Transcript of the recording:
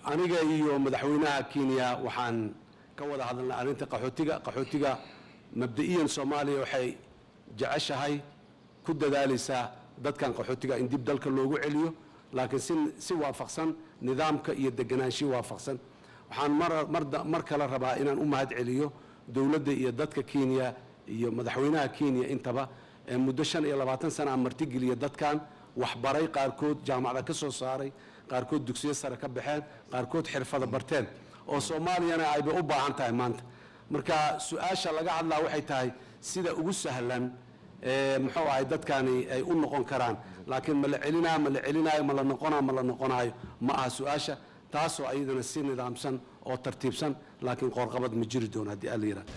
Aniga iyo madaxweynaha Kenya waxaan ka wada hadalnay arrinta qaxootiga. Qaxootiga mabda'iyan Soomaaliya waxay jeceshahay, ku dadaalaysaa dadkan qaxootiga in dib dalka loogu celiyo, laakiin si waafaqsan nidaamka iyo deganaanshihi waafaqsan. Waxaan mar kale rabaa inaan u mahad celiyo dowladda iyo dadka Kenya iyo madaxweynaha Kenya intaba ee muddo 25 sana aan martigeliya dadkan, waxbaray, qaarkood jaamacada ka soo saaray, qaarkood dugsiyo sare ka baxeen, qaarkood xirfada barteen, oo Soomaaliyana ayba u baahan tahay maanta. Marka su-aasha laga hadlaa waxay tahay sida ugu sahlan ee muxuu ahay dadkani ay u noqon karaan, laakiin ma la celinaayo, ma la celinaayo, ma la noqonaa, ma la noqonaayo ma aha su-aasha. Taasoo ayadana si nidaamsan oo tartiibsan, laakiin qoorqabad ma jiri doono haddii Alla yidhaahdo.